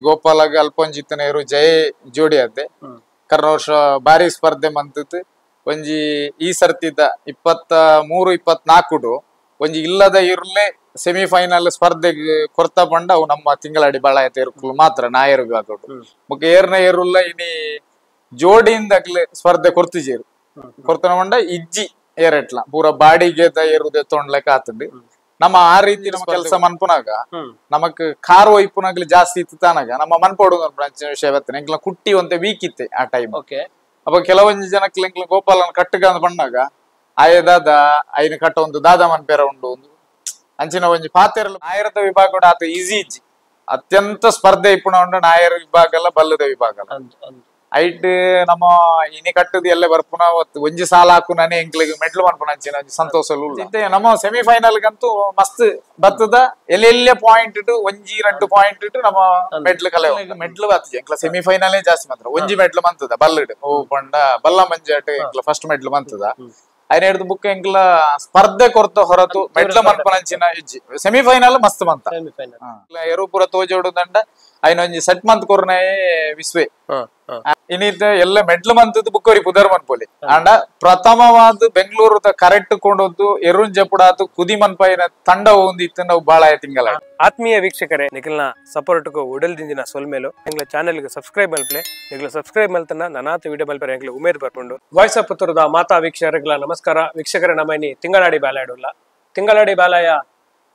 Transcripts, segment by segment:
ಗೋಪಾಲಗ ಅಲ್ಪೊಂಜಿತ್ತನೇರು ಜಯ ಜೋಡಿ ಅದ್ದೆ ಕರ್ನ ವರ್ಷ ಭಾರಿ ಸ್ಪರ್ಧೆ ಮಂತಿತ್ತು. ಒಂಜಿ ಈ ಸರ್ತಿದ 23 24 ಒಂಜಿ ಇಲ್ಲದ ಇರ್ಲೆ ಸೆಮಿಫೈನಲ್ ಸ್ಪರ್ಧೆಗೆ ಕೊರ್ತ ಪಂಡ ಅವು ನಮ್ಮ ತಿಂಗಳಾಡಿ ಬಾಳಾಯತ ಇರ್ಕುಲು ಮಾತ್ರ ನಾಯರು ವಿಭಾಗಡು. ಬೊಕ್ಕ ಏರ್ನ ಏರುಲ್ಲ ಇನಿ ಜೋಡಿಯಿಂದ ಸ್ಪರ್ಧೆ ಕೊರ್ತಿಜೇರು ಕೊರ್ತನ ಪಂಡ ಇಜ್ಜಿ ಏರೆಟ್ಲ ಪೂರ ಬಾಡಿಗೆ ಏರುದೆ ತೊಂಡ್ಲೆಕ್ಕ ಆತಂಡಿ. ನಮ್ಮ ಆ ರೀತಿ ನಮ್ಮ ಕೆಲಸ ಮನ್ಪುನಾಗ ನಮಕ್ ಕಾರು ಒಯ್ಪುನಾಗ್ಲಿ ಜಾಸ್ತಿ ಇತ್ತು ತಾನಾಗ ನಮ್ಮ ಮನ್ಪೋಡು ವಿಷಯ ಬರ್ತೇನೆ. ಎಂಕ್ಲ ಕುಟ್ಟಿ ಒಂತೆ ವೀಕ್ ಇತ್ತೆ ಆ ಟೈಮ್. ಅಪ್ಪ ಕೆಲವೊಂದು ಜನಕ್ಕೆ ಎಂಕ್ಲ ಗೋಪಾಲನ ಕಟ್ಟುಗ ಅಂತ ಬಂದಾಗ ಆಯ ದಾದ ಐನ ಕಟ್ಟ ಒಂದು ದಾದ ಮನ್ಪೇರ ಉಂಡು ಒಂದು ಅಂಚಿನ ಒಂಜಿ ಪಾತೆರಲು. ನಾಯರದ ವಿಭಾಗ ಆತ ಈಸಿ ಇಜ್ಜಿ ಅತ್ಯಂತ ಸ್ಪರ್ಧೆ ಇಪ್ಪುನ ಉಂಡು ನಾಯರ ವಿಭಾಗ ಅಲ್ಲ ಬಲ್ಲದ ವಿಭಾಗ ಅಲ್ಲ. ಐಟ್ ನಮ್ಮ ಇನಿ ಕಟ್ಟುದು ಎಲ್ಲ ಬರ್ಪುನ ಒಂಜಿ ಸಾಲ ಹಾಕುನಾನೆ ಎಂಕ್ಲಿಗೆ ಮೆಡ್ಲು ಮನ್ಪುನ ಅಂಚಿನ ಒಂಜಿ ಸಂತೋಷ. ನಮ್ಮ ಸೆಮಿಫೈನಲ್ ಗಂತೂ ಮಸ್ತ್ ಬತ್ತದ ಎಲ್ಲೆಲ್ಲೇ ಪಾಯಿಂಟ್ ಇಟ್ಟು ಒಂಜಿ 2 ಪಾಯಿಂಟ್ ಇಟ್ಟು ನಮ್ಮ ಮೆಡ್ಲು ಕಲೆ ಮೆಡ್ಲು ಬರ್ತದೆ. ಎಂಕ್ಲ ಸೆಮಿಫೈನಲ್ ಜಾಸ್ತಿ ಮಾತ್ರ ಒಂಜಿ ಮೆಡ್ಲು ಮಂತದ ಬಲ್ಲಿಡ್ ಓ ಪಂಡ ಬಲ್ಲ ಮಂಜಾಟ ಎಂಕ್ಲ ಫಸ್ಟ್ ಮೆಡ್ಲು ಮಂತದ. ಐನ ಹಿಡಿದು ಬುಕ್ ಎಂಕ್ಲ ಸ್ಪರ್ಧೆ ಕೊರ್ತ ಹೊರತು ಮೆಡ್ಲು ಮನ್ಪುನ ಅಂಚಿನ ಇಜ್ಜಿ ಸೆಮಿಫೈನಲ್ ಮಸ್ತ್ ಮಂತ ಎರುಪುರ ತೋಜೋಡು ದಂಡ ಐನ ಒಂಜಿ ಸೆಟ್ ಮಂತ್ ಕೊರ್ನೆ ವಿಶ್ವೆ ಇನ್ನಿತ ಎಲ್ಲ ಮೆಡ್ಲು ಮಂತದ್ದು ಬುಕ್ಕೋರಿ ಪುದರ್ ಮನ್ಪೋಲಿ. ಅಂಡ ಪ್ರಥಮವಾದ ಬೆಂಗಳೂರು ಕರೆಕ್ಟ್ ಕೊಂಡದ್ದು ಎರುನ್ ಜಪುಡಾತು ಕುದಿ ಮನ್ಪಾಯಿನ ತಂಡ ಒಂದು ಇತ್ತು ನಾವು ಬಾಳ ತಿಂಗಳ. ಆತ್ಮೀಯ ವೀಕ್ಷಕರೇ, ನಿಖಲ್ನ ಸಪೋರ್ಟ್ಗೂ ಉಡಲ್ದಿಂದಿನ ಸೊಲ್ಮೇಲು ಎಂಗ್ಲ ಚಾನೆಲ್ಗೆ ಸಬ್ಸ್ಕ್ರೈಬ್ ಮಲ್ಪಲೆ ನಿಗ್ಲ ಸಬ್ಸ್ಕ್ರೈಬ್ ಮಲ್ತನ ನನಾತ ವಿಡಿಯೋ ಮಲ್ಪರೆ ಎಂಗ್ಲ ಉಮೇದ್ ಬರ್ಕೊಂಡು. ವಾಯ್ಸ್ ಆಫ್ ಪುತ್ತೂರುದ ಮಾತಾ ವೀಕ್ಷಕರಿಗಳ ನಮಸ್ಕಾರ. ವೀಕ್ಷಕರ ನಮ್ಮನಿ ತಿಂಗಳಾಡಿ ಬಾಲಾಡುಲ್ಲ ತಿಂಗಳಾಡಿ ಬಾಲಾಯ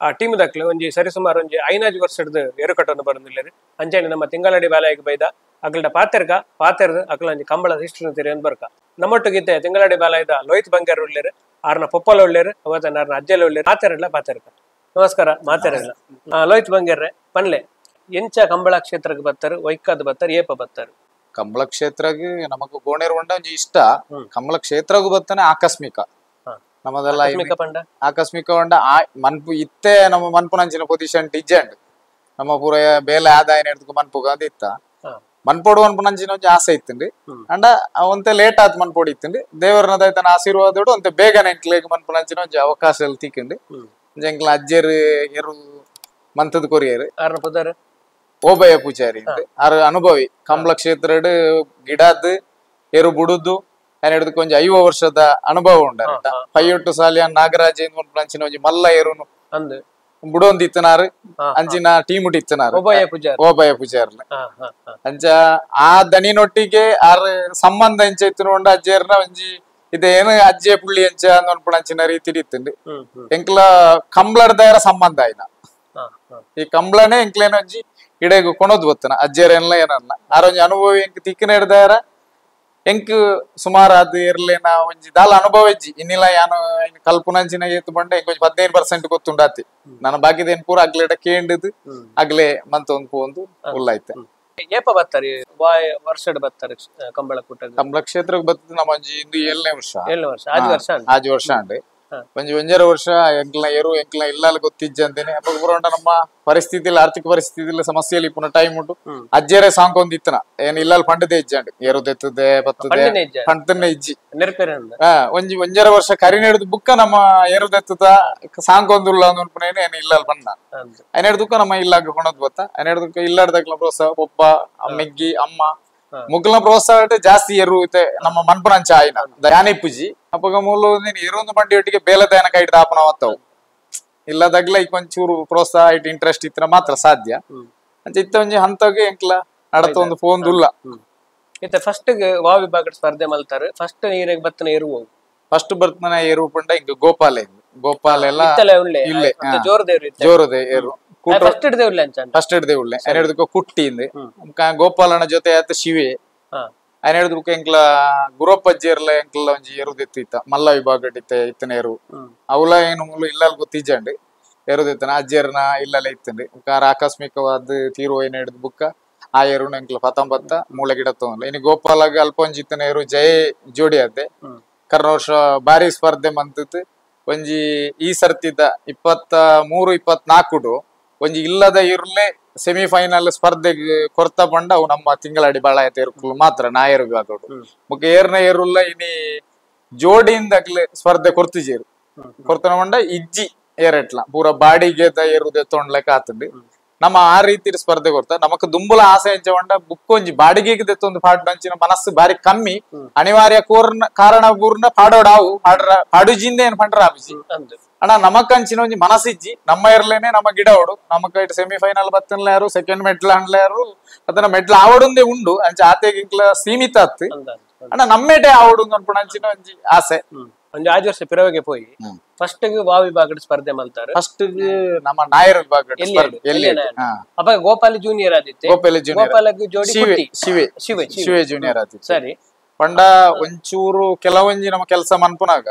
ಆ ಟೀಮ್ ದಕ್ಲು ಒಂಜಿ ಸರಿಸುಮಾರು ಒಂಜಿ 5 ವರ್ಷದ ಎರುಕಟ್ಟನ್ನು ಬರಂದಿಲ್ಲ. ಅಂಚನೆ ನಮ್ಮ ತಿಂಗಳಾಡಿ ಬಾಲಾಯಕ್ಕೆ ಬೈದ ಅಗಲ್ಡ ಪಾತೆರ್ಗ ಪಾತೆರ್ದು ಅಗಲ ಒಂಜಿ ಕಂಬಳ ಹಿಸ್ಟ್ರಿ ತೆರೆಯೊಂದು ಬರ್ಕ. ನಮ್ಮೊಟ್ಟಿಗಿದ್ದೆ ತಿಂಗಳಾಡಿ ಬಾಲಾಯದ ಲೋಹಿತ್ ಬಂಗಾರ ಉಳ್ಳೇರು, ಆರ್ನ ಪೊಪ್ಪಲ ಉಳ್ಳೇರು, ಅವತ್ತ ಆರ್ನ ಅಜ್ಜಲ ಉಳ್ಳೇರು, ಮಾತೆರಡ್ಲ ಪಾತೆರ್ಗ. ನಮಸ್ಕಾರ ಮಾತೆರಡ್ಲ. ಲೋಹಿತ್ ಬಂಗಾರ್ರೆ ಪನ್ಲೆ ಎಂಚ ಕಂಬಳ ಕ್ಷೇತ್ರಕ್ಕೆ ಬರ್ತಾರೆ, ವೈಕಾದ್ ಬರ್ತಾರೆ, ಏಪ ಬರ್ತಾರೆ? ಕಂಬಳ ಕ್ಷೇತ್ರಕ್ಕೆ ನಮಗ್ ಗೋಣೇರು ಉಂಡ ಒಂಜಿ ಇಷ್ಟ. ಕಂಬಳ ಕ್ಷೇತ್ರಗೂ ಬರ್ತಾನೆ ಆಕಸ್ಮಿಕ ನಮ್ಮದೆಲ್ಲ ಆಕಸ್ಮಿಕ ಉಂಡ ಮನ್ಪು ಇತ್ತೆ ನಮ್ಮ ಮನ್ಪುನಂಚಿನ ಪೊಸಿಷನ್ ಡಿಜೆಂಡ್ ನಮ್ಮ ಪೂರ ಬೇಲೆ ಆದಾಯ ಹಿಡ್ದು ಮನ್ಪುಗ ಅಂತ ಇತ್ತ ಮನ್ಪೋಡು ಅನ್ಪುನಂಚಿನ ಒಂಜಿ ಆಸೆ ಇತ್ತಂడి. ಅಂಡ ಒಂತೆ ಲೇಟ್ ಆತ್ ಮನ್ಪೋಡಿ ಇತ್ತಂಡಿ. ದೇವರನ ದೈತನ ಆಶೀರ್ವಾದೋಡು ಒಂತೆ ಬೇಗನೆ ಎಂಕ್ಲೆಗ್ ಮನ್ಪುನಂಚಿನ ಒಂಜಿ ಅವಕಾಶ ಎಲ್ಲ ತಿಕ್ಕಂಡಿ. ಎಂಕ್ಲ ಅಜ್ಜೆರ್ ಎರು ಮಂತದ ಕೊರಿಯರ್ ಓಬಯ್ಯ ಪೂಜಾರಿ ಆರ್ ಅನುಭವಿ ಕಂಬಳ ಕ್ಷೇತ್ರಡ್ ಗಿಡದ್ ಎರು ಬುಡುದು ಹಿಡಿದು ಒಂಜಿ 50 ವರ್ಷದ ಅನುಭವ ಉಂಡ. ಪೈಯೊಟ್ಟು ಸಾಲಿಯ ನಾಗರಾಜ ಅಂಚಿನ ಒಂಜಿ ಮಲ್ಲ ಎರುನು ಬುಡೊಂದು ಇತ್ತನಾರು ಅಂಚಿನ ಟೀಮ್ ಇತ್ತನಾರು ಓಬಯ್ಯ ಪೂಜಾರ್ನ. ಅಂಚ ಆ ದನಿನೊಟ್ಟಿಗೆ ಆರ್ ಸಂಬಂಧ ಎಂಚ ಇತ್ತುಂಡ ಅಜ್ಜೇರ್ನ ಒಂಜಿ ಇದೇನು ಅಜ್ಜೆ ಪುಳ್ಳಿ ಅಂಚ ಅಂಚಿನ ರೀತಿ ಇತ್ತುಂಡು. ಎಂಕ್ಲ ಕಂಬ್ಳರ್ದಾರ ಸಂಬಂಧ ಆಯ್ನ ಈ ಕಂಬ್ಳನೆ ಎಂಕ್ಲೇನ ಒಂಜಿ ಇಡೆಗ್ ಕೊಣೋದ್ ಗೊತ್ತನ ಅಜ್ಜೇರೇನ್ಲ ಏನಲ್ಲ ಆರ್ ಒಂಜಿ ಅನುಭವಿ ಎಂಕ್ ತಿಕ್ಕನ ಹಿಡ್ದಾರ ಎಂಕ್ ಸುಮಾರು ಅದು ಇರ್ಲೇನ ಒಂಜಿ ದಾಲ ಅನುಭವ ಇಜ್ಜಿ ಇನ್ನಿಲ್ಲ ಯಾನು ಕಲ್ಪನಂಚಿನ ಏತು ಬಂಡ ಎಂಕ್ ಒಂಜಿ 15% ಗೊತ್ತುಂಡಾತಿ. ನನ್ನ ಬಾಕಿದೇನ್ ಪೂರ ಅಗ್ಲೇಟ ಕೇಂಡದು ಅಗ್ಲೇ ಮಂತ ಒಂದು ಪೋಂದು ಉಳ್ಳಾಯ್ತೆ. ಏಪ ಬರ್ತಾರೆ ವರ್ಷಡ್ ಬರ್ತಾರೆ ಕಂಬಳ ಕೂಟ ಕಂಬಳ ಕ್ಷೇತ್ರಕ್ಕೆ ಬರ್ತದೆ ನಮ್ಮ ಒಂಜಿ ಇಂದು 7ನೇ ವರ್ಷ 7 ವರ್ಷ 5 ವರ್ಷ ಅಂಡೆ ಒಂಜಿ 1.5 ವರ್ಷ ಎಂಕ್ಲ ಏರು ಎಂಕ್ಲ ಇಲ್ಲ ಗೊತ್ತಿಜ್ಜ ಅಂತೇನೆ. ಅಪ್ಪ ಬರೋಂಡ ನಮ್ಮ ಪರಿಸ್ಥಿತಿ ಇಲ್ಲ ಆರ್ಥಿಕ ಪರಿಸ್ಥಿತಿ ಇಲ್ಲ ಸಮಸ್ಯೆಯಲ್ಲಿ ಪುನಃ ಟೈಮ್ ಉಂಟು. ಅಜ್ಜೇರೆ ಸಾಂಗ್ ಒಂದ್ ಇತ್ತನ ಏನ್ ಇಲ್ಲ ಪಂಡದೇ ಇಜ್ಜಾಂಡ್ ಏರು ತೆತ್ತದೆ ಬತ್ತದೆ ಪಂಡನೆ ಇಜ್ಜಿ ಒಂಜಿ 1.5 ವರ್ಷ ಕರಿ ಹಿಡಿದು ಬುಕ್ಕ ನಮ್ಮ ಏರು ತೆತ್ತದ ಸಾಂಗ್ ಒಂದುಲ್ಲ ಅಂದ್ಪುನೇನೆ ಏನ್ ಇಲ್ಲ ಪಂಡ ಅಯ್ನ ಹಿಡ್ದಕ್ಕ ನಮ್ಮ ಇಲ್ಲಾಗ ಕೊಣದ್ ಗೊತ್ತಾ. ಅಯ್ನ ಹಿಡ್ದಕ್ಕ ಇಲ್ಲಾಡ್ದಕ್ಲ ಪ್ರೋತ್ಸಾಹ ಪೊಪ್ಪ ಮೆಗ್ಗಿ ಅಮ್ಮ ಮುಗ್ಲ ಪ್ರೋತ್ಸಾಹ ಜಾಸ್ತಿ ಎರು ನಮ್ಮ ಮನ್ಪುನಂಚ ಆಯ್ನ ಯಾನೆ ಪೂಜಿ ಅಪ್ಪಗ ಮೂಲ ಎರುಂದು ಬಂಡಿ ಒಟ್ಟಿಗೆ ಬೇಲದಾಯನ ಕೈ ದಾಪನ ವತ್ತವು ಇಲ್ಲದಾಗ್ಲ ಈಗ ಒಂಚೂರು ಪ್ರೋತ್ಸಾಹ it interest ಇತ್ರ ಮಾತ್ರ ಸಾಧ್ಯ. ಅಂಚ ಇತ್ತ ಒಂಜಿ ಹಂತಗೆ ಎಂಕ್ಲ ನಡತ ಒಂದು ಫೋನ್ ಉಲ್ಲ. ಇತ್ತ ಫಸ್ಟ್ ವಾ ವಿಭಾಗ ಸ್ಪರ್ಧೆ ಮಲ್ತಾರೆ ಫಸ್ಟ್ ನೀರಿಗೆ ಬತ್ತನ ಎರು ಫಸ್ಟ್ ಬರ್ತನ ಎರು ಪಂಡ ಇಂಕ ಗೋಪಾಲ ಗೋಪಾಲ ಎಲ್ಲ ಇಲ್ಲೇ ಜೋರದೆ ಎರು ಫಸ್ಟ್ ಹಿಡ್ದೆ ಉಳ್ಳೆ ಅಯ್ನ ಹಿಡ್ದಕ್ಕ ಕುಟ್ಟಿ ಗೋಪಾಲನ ಜೊತೆ ಆತ ಶಿವೆ ಅಯ್ನ ಹಿಡ್ದಕ್ಕ ಎಂಕ್ಲ ಗುರಪ್ಪಜ್ಜಿಯರ್ಲ ಎಂಕ್ಲ ಒಂಜಿ ಎರುದಿತ್ತು ಇತ್ತ ಮಲ್ಲ ವಿಭಾಗ ಇತ್ತ ಇತ್ತನ ಎರು ಅವಲ ಏನು ಮುಳ್ಳು ಇಲ್ಲ ಗೊತ್ತಿಜ್ಜಂಡಿ ಎರುದಿತ್ತನ ಅಜ್ಜಿಯರ್ನ ಇಲ್ಲಲ್ಲ ಇತ್ತಂಡಿ. ಕಾರ ಆಕಸ್ಮಿಕವಾದ ತೀರು ಏನ ಹಿಡಿದು ಬುಕ್ಕ ಆ ಎರುನ ಎಂಕ್ಲ ಪತಂಬತ್ತ ಮೂಳೆ ಗಿಡ ತಗೊಂಡ್ಲ. ಇನ್ನು ಗೋಪಾಲಗ ಅಲ್ಪ ಒಂಜಿ ಇತ್ತನ ಎರು ಜಯ ಜೋಡಿ ಅದ್ದೆ ಕರ್ನ ವರ್ಷ ಭಾರಿ ಸ್ಪರ್ಧೆ ಮಂತಿತ್ತು. ಒಂಜಿ ಈ ಸರ್ತಿದ 23 24 ಒಂಜಿ ಇಲ್ಲದ ಇರ್ಲೆ ಸೆಮಿಫೈನಲ್ ಸ್ಪರ್ಧೆಗೆ ಕೊರ್ತ ಪಂಡ ಅವು ನಮ್ಮ ತಿಂಗಳಾಡಿ ಬಾಳಾಯತ ಇರ್ಕುಲು ಮಾತ್ರ ನಾಯರು ವಿಭಾಗಡು. ಬೊಕ್ಕ ಏರ್ನ ಏರುಲ್ಲ ಇನಿ ಜೋಡಿಯಿಂದ ಸ್ಪರ್ಧೆ ಕೊರ್ತಿಜೇರು ಕೊರ್ತನ ಪಂಡ ಇಜ್ಜಿ ಏರೆಟ್ಲ ಪೂರ ಬಾಡಿಗೆ ಏರುದೆ ತೊಂಡ್ಲೆಕ್ಕ ಆತಂಡಿ. ನಮ್ಮ ಆ ರೀತಿ ಸ್ಪರ್ಧೆ ಕೊಡ್ತ ನಮಕ್ ದುಂಬುಲ ಆಸೆ ಎಂಚವಂಡ ಬುಕ್ ಒಂಜಿ ಬಾಡಿಗೆಗೆ ದೆತ್ತೊಂದು ಪಾಡ್ನಂಚಿನ ಮನಸ್ಸು ಬಾರಿ ಕಮ್ಮಿ ಅನಿವಾರ್ಯ ಕೋರ್ನ ಕಾರಣ ಬೂರ್ನ ಪಾಡೋಡಾವು ಪಾಡ್ರ ಪಾಡುಜಿಂದ ಏನ್ ಪಂಡ್ರ ಆಬಿಜಿ ಅಣ್ಣ ನಮಕ್ಕಂಚಿನ ಒಂಜಿ ಮನಸ್ಸಿಜ್ಜಿ ನಮ್ಮ ಇರ್ಲೇನೆ ನಮ್ಮ ಗಿಡ ಓಡು ನಮಕ್ ಸೆಮಿಫೈನಲ್ ಬತ್ತನ್ಲ ಯಾರು ಸೆಕೆಂಡ್ ಮೆಡ್ಲ್ ಅಂಡ್ಲ ಯಾರು ಅದನ್ನ ಮೆಡ್ಲ್ ಆವಡುಂದೇ ಉಂಡು ಅಂಚ ಆತೆಗಿಂಕ್ಲ ಸೀಮಿತ ಆತ್ ಅಣ್ಣ ನಮ್ಮೇಟೆ ಆವಡು ಅನ್ಪುಣ ಅಂಚಿನ ಒಂಜಿ ಆಸೆ. ಒಂಜಿ ಆಜ್ ವರ್ಷ ಪಿರವಿಗೆ ಪೋಯಿ ಫಸ್ಟ್ ವಾ ವಿಭಾಗದ ಸ್ಪರ್ಧೆ ಮಲ್ತಾರೆ ಫಸ್ಟ್ ನಮ್ಮ ನಾಯರ್ ವಿಭಾಗ ಅಪ್ಪ ಗೋಪಾಲ ಜೂನಿಯರ್ ಆದಿತ್ತೆ ಗೋಪಾಲ ಜೂನಿಯರ್ ಗೋಪಾಲ ಜೋಡಿ ಶಿವೆ ಶಿವೆ ಶಿವೆ ಜೂನಿಯರ್ ಆದಿತ್ತೆ ಸರಿ. ಪಂಡ ಒಂಚೂರು ಕೆಲವೊಂಜಿ ನಮ್ಮ ಕೆಲಸ ಮನ್ಪುನಾಗ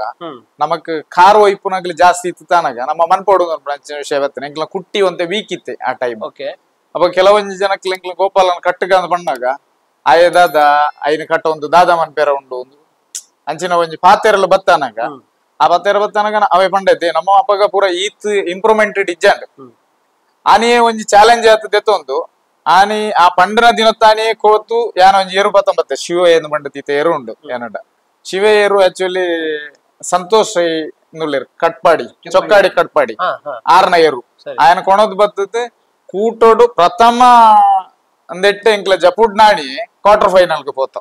ನಮಕ್ ಕಾರ್ ಒಯ್ಪುನಾಗ್ಲಿ ಜಾಸ್ತಿ ಇತ್ತು ತಾನಾಗ ನಮ್ಮ ಮನ್ಪೋಡು ಅಂಚಿನ ವಿಷಯ ಬರ್ತೇನೆ ಎಂಕ್ಲ ಕುಟ್ಟಿ ಒಂತೆ ವೀಕ್ ಇತ್ತೆ ಆ ಟೈಮ್. ಅಪ್ಪ ಕೆಲವೊಂಜಿ ಜನಕ್ಕೆ ಎಂಕ್ಲ ಗೋಪಾಲನ ಕಟ್ಟುಗ ಅಂತ ಬಂದಾಗ ಆಯ ದಾದ ಐನ ಕಟ್ಟ ಒಂದು ದಾದ ಮನ್ಪೇರ ಉಂಡು ಅಂಚಿನ ಒಂಜಿ ಪಾತೆರಲು ಬತ್ತಾನಾಗ ಆ ಪಾತೆರ ಬತ್ತಾನಾಗ ಅವೇ ಪಂಡೈತೆ ನಮ್ಮ ಅಪ್ಪಗ ಪೂರ ಈತ್ ಇಂಪ್ರೂವ್ಮೆಂಟ್ ಇಜ್ಜಂಡ್ ಆನಿಯೇ ಒಂಜಿ ಚಾಲೆಂಜ್ ಆತದೆತ್ತೊಂದು ಆನಿ ಆ ಪಂಡನ ದಿನತ್ತಾನೇ ಕೋತು ಯಾನ ಒಂಜಿ ಏರು ಪತ್ತೊಂಬತ್ತೆ ಶಿವ ಏನು ಪಂಡತೀತ ಏರು ಉಂಡು ಏನಡ ಶಿವ ಏರು ಆಕ್ಚುಲಿ ಸಂತೋಷ್ ನುಲ್ಲೇರು ಕಟ್ಪಾಡಿ ಚೊಕ್ಕಾಡಿ ಕಟ್ಪಾಡಿ ಆರ್ನ ಏರು ಆಯನ ಕೊಣದ್ ಬತ್ತದ ಕೂಟೋಡು ಪ್ರಥಮ ಅಂದೆಟ್ಟೆ ಎಂಕ್ಲ ಜಪುಡ್ ನಾಣಿ ಕ್ವಾರ್ಟರ್ ಫೈನಲ್ ಗೆ ಪೋತ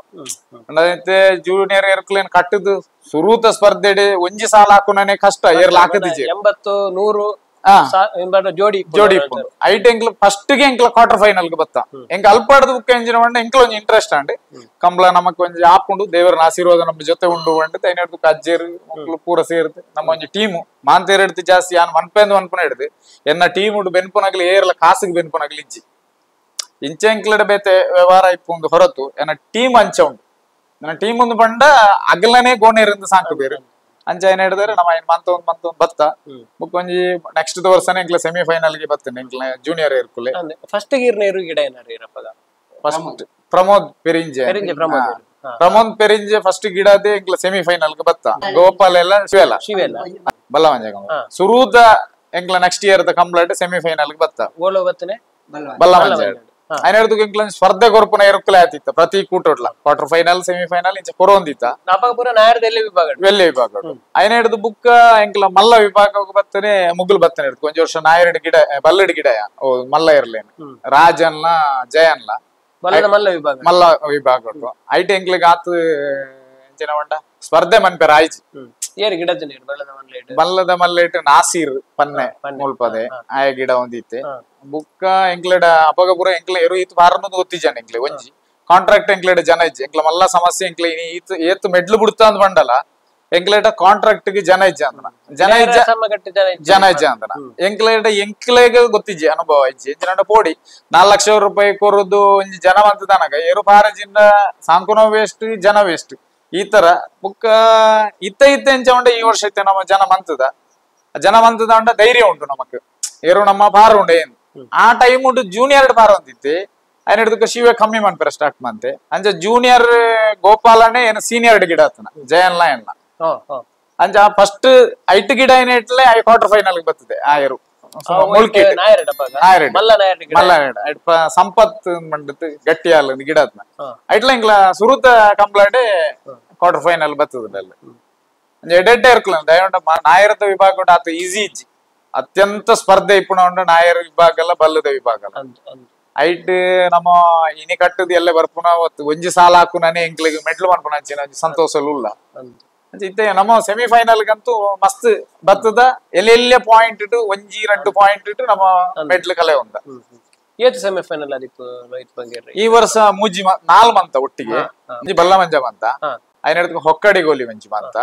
ಅಂದೈತೆ ಜೂನಿಯರ್ ಏರ್ಕ್ಲೇನ್ ಕಟ್ಟದು ಸುರೂತ ಸ್ಪರ್ಧೆಡೆ ಒಂಜಿ ಸಾಲ ಹಾಕುನೇ ಕಷ್ಟ ಏರ್ಲ ಹಾಕದಿಜೆ 80 100 ಜೋಡಿ ಜೋಡಿ ಐಟ್ ಎಂಕ್ಲ ಫಸ್ಟ್ ಗೆ ಎಂಕ್ಲ ಕ್ವಾರ್ಟರ್ ಫೈನಲ್ ಗೆ ಬತ್ತ ಎಂಕ ಅಲ್ಪಾಡದ ಬುಕ್ ಎಂಜಿನ ಬಂಡ ಎಂಕ್ಲ ಒಂಜಿ ಇಂಟ್ರೆಸ್ಟ್ ಅಂಡ್ ಕಂಬ್ಲ ನಮಕ್ ಒಂಜಿ ಆಪುಂಡು ದೇವರನ ಆಶೀರ್ವಾದ ನಮ್ಮ ಜೊತೆ ಉಂಡು ಬಂಡು ತೈನಡ್ದು ಅಜ್ಜೇರು ಮಕ್ಕಳು ಪೂರ ಸೇರ್ದು ನಮ್ಮ ಒಂಜಿ ಟೀಮು ಮಾಂತೇರ್ ಹಿಡ್ದು ಜಾಸ್ತಿ ಯಾನ್ ಮನ್ಪೆಂದು ಮನ್ಪುನ ಹಿಡ್ದು ಎನ್ನ ಟೀಮ್ ಉಂಡು ಬೆನ್ಪುನಾಗ್ಲಿ ಏರ್ಲ ಕಾಸಿಗೆ ಬೆನ್ಪುನಾಗ್ಲಿ ಇಜ್ಜಿ ಇಂಚೆ ಎಂಕ್ಲಡೆ ಬೇತೆ ವ್ಯವಹಾರ ಇಪ್ಪುಂದು ಹೊರತು ಎನ್ನ ಟೀಮ್ ಅಂಚ ಉಂಡು ನನ್ನ ಟೀಮ್ ಒಂದು ಬಂಡ ಅಗಲನೇ ಗೋಣೇರಿಂದ ಸಾಕು ಬೇರೆ ಅಂಚ ಏನ್ ಹಿಡಿದ್ರೆ ನಮ್ಮ ಮಂತ ಒಂದ್ ಮಂತ ಒಂದ್ ಬತ್ತ ಬುಕ್ ಒಂಜಿ ನೆಕ್ಸ್ಟ್ ವರ್ಷನೇ ಎಂಕ್ಲ ಸೆಮಿಫೈನಲ್ ಗೆ ಬರ್ತೇನೆ ಎಂಕ್ಲ ಜೂನಿಯರ್ ಏರ್ಕುಲೆ ಫಸ್ಟ್ ಗೀರ್ನ ಗಿಡ ಏನಾರು ಫಸ್ಟ್ ಪ್ರಮೋದ್ ಪೆರಿಂಜೆ ಪ್ರಮೋದ್ ಪೆರಿಂಜೆ ಫಸ್ಟ್ ಗಿಡದೇ ಎಂಕ್ಲ ಸೆಮಿಫೈನಲ್ ಗೆ ಬತ್ತ ಗೋಪಾಲ್ ಎಲ್ಲ ಶಿವೆಲ್ಲ ಶಿವೆಲ್ಲ ಬಲ್ಲವಂಜ ಸುರೂತ ಎಂಕ್ಲ next year the complete semifinal ಗೆ ಬತ್ತ ಬಲ್ಲವಂಜ ಐನರ್ದು ಎಂಕ್ಲ ಸ್ಪರ್ಧೆ ಕೊರ್ಪುನ ಎರುಕುಲೆ ಆತಿತ್ತ ಪ್ರತಿ ಕೂಟೋಡ್ಲ quarter final semifinal ಇಂಚ ಕೊರೊಂದಿತ್ತ ವೆಲ್ಲೆ ವಿಭಾಗ ಐನರ್ದು ಬುಕ್ಕ ಎಂಕ್ಲ ಮಲ್ಲ ವಿಭಾಗ ಬತ್ತನೆ ಮುಗುಲ್ ಬತ್ತನೆ ಇರ್ತು ಒಂಜಿ ವರ್ಷ ನಾಯರಡು ಗಿಡ ಬಲ್ಲಡು ಗಿಡ ಓ ಮಲ್ಲ ಇರ್ಲೇನು ರಾಜನ್ಲ ಜಯನ್ಲ ಮಲ್ಲ ವಿಭಾಗ ಐಟ್ ಎಂಕ್ಲಿಗೆ ಆತು ಎಂಚಿನ ಬಂಡ ಸ್ಪರ್ಧೆ ಮನ್ಪೆರ ಆಯ್ತು ಬಲ್ಲದ ಮಲ್ಲೇಟ್ ನಾಸೀರ್ ಪನ್ನೆ ಮುಲ್ಪದೆ ಆಯ ಗಿಡ ಒಂದಿತ್ತೆ ಬುಕ್ಕ ಎಂಕ್ಲೆಡ ಅಪಗ ಪೂರ ಎಂಕ್ಲೆ ಎರು ಈತ್ ಬಾರನ್ನೋದು ಗೊತ್ತಿಜಾನ ಎಂಕ್ಲೆ ಒಂಜಿ ಕಾಂಟ್ರಾಕ್ಟ್ ಎಂಕ್ಲೆಡ ಜನ ಇಜ್ಜಿ ಎಂಕ್ಲ ಮಲ್ಲ ಸಮಸ್ಯೆ ಎಂಕ್ಲೆ ಈತ್ ಏತ್ ಮೆಡ್ಲು ಬಿಡ್ತಾ ಅಂದ್ ಬಂಡಲ್ಲ ಎಂಕ್ಲೇಟ ಕಾಂಟ್ರಾಕ್ಟ್ ಗೆ ಜನ ಇಜ್ಜ ಅಂದನ ಜನ ಇಜ್ಜ ಜನ ಇಜ್ಜ ಅಂದನ ಎಂಕ್ಲೇಟ ಎಂಕ್ಲೆಗ ಗೊತ್ತಿಜ್ಜಿ ಅನುಭವ ಇಜ್ಜಿ ಎಂಚಿನ ಪೋಡಿ 4 ಲಕ್ಷ ರೂಪಾಯಿ ಕೊರದು ಒಂಜಿ ಜನ ಬಂತದಾನಗ ಏರು ಪಾರಜಿಂದ ಸಾಂಕುನೋ ವೇಸ್ಟ್ ಜನ ವೇಸ್ಟ್ ಈ ತರ ಬುಕ್ಕ ಇತ್ತ ಇತ್ತ ಎಂಚ ಉಂಡ ಈ ವರ್ಷ ಇತ್ತೆ ನಮ್ಮ ಜನ ಮಂತದ ಜನ ಮಂತದ ಉಂಡ ಧೈರ್ಯ ಉಂಟು ನಮಕ್ ಏರು ನಮ್ಮ ಪಾರ ಉಂಡು ಏನು ಆ ಟೈಮ್ ಉಂಟು ಜೂನಿಯರ್ ಪಾರ ಅಂತಿತ್ತೆ ఆయన ಹಿಡಿದಕ್ಕೆ ಶಿವೆ ಕಮ್ಮಿ ಮನ್ಪೆರ ಸ್ಟಾರ್ಟ್ ಮಂತೆ ಅಂಚ ಜೂನಿಯರ್ ಗೋಪಾಲನೇ ಏನು ಸೀನಿಯರ್ ಗಿಡ ಆತನ ಜಯನ್ಲ ಏನ್ಲ ಅಂಚ ಫಸ್ಟ್ ಐಟ್ ಗಿಡ ಏನ ಇಟ್ಲೆ I quarter final ಬರ್ತದೆ ಆ ಏರು ಸಂಪತ್ ಮಂಡತ್ ಗಟ್ಟಿ ಅಲ್ಲ ಗಿಡ ಆತನ ಐಟ್ಲ ಇಂಗ್ಲ ಸುರುತ complete quarter final ಬರ್ತದೆ ಅಲ್ಲಿ ಎಡೆಡ್ಡೆ ಇರ್ಕಲ ದಯವಂಡ ನಾಯರದ ವಿಭಾಗ ಆತ ಈಸಿ ಇಜ್ಜಿ ಅತ್ಯಂತ ಸ್ಪರ್ಧೆ ಇಪ್ಪುಣ ಉಂಡು ನಾಯರ್ ವಿಭಾಗ ಅಲ್ಲ ಬಲ್ಲದ ವಿಭಾಗ ಅಲ್ಲ ಐಟ್ ನಮ್ಮ ಇನಿ ಕಟ್ಟದ ಎಲ್ಲ ಬರ್ಪುನ ಒಂಜಿ ಸಾಲ ಹಾಕುನೇ ಎಂಕ್ಲಿಗೆ ಮೆಡ್ಲು ಮನ್ಪುನ ಅಂಚಿನ ಸಂತೋಷ ಉಲ್ಲ ಇತ್ತೆ ನಮ್ಮ ಸೆಮಿಫೈನಲ್ ಗಂತೂ ಮಸ್ತ್ ಬತ್ತದ ಎಲ್ಲೆಲ್ಲ ಪಾಯಿಂಟ್ ಇಟ್ಟು ಒಂಜಿ 2 ಪಾಯಿಂಟ್ ಇಟ್ಟು ನಮ್ಮ ಮೆಡ್ಲು ಕಲೆ ಉಂಡ ಏತ್ ಸೆಮಿಫೈನಲ್ ಆದಿಪ್ಪು ರೋಹಿತ್ ಬಂಗೇರ್ ಈ ವರ್ಷ ಮೂಜಿ 4 ಮಂತ ಒಟ್ಟಿಗೆ ಒಂಜಿ ಬಲ್ಲ ಮಂಜ ಮಂತ ಐನಡ್ದು ಹೊಕ್ಕಡಿ ಗೋಲಿ ಮಂಜಿ ಮಂತ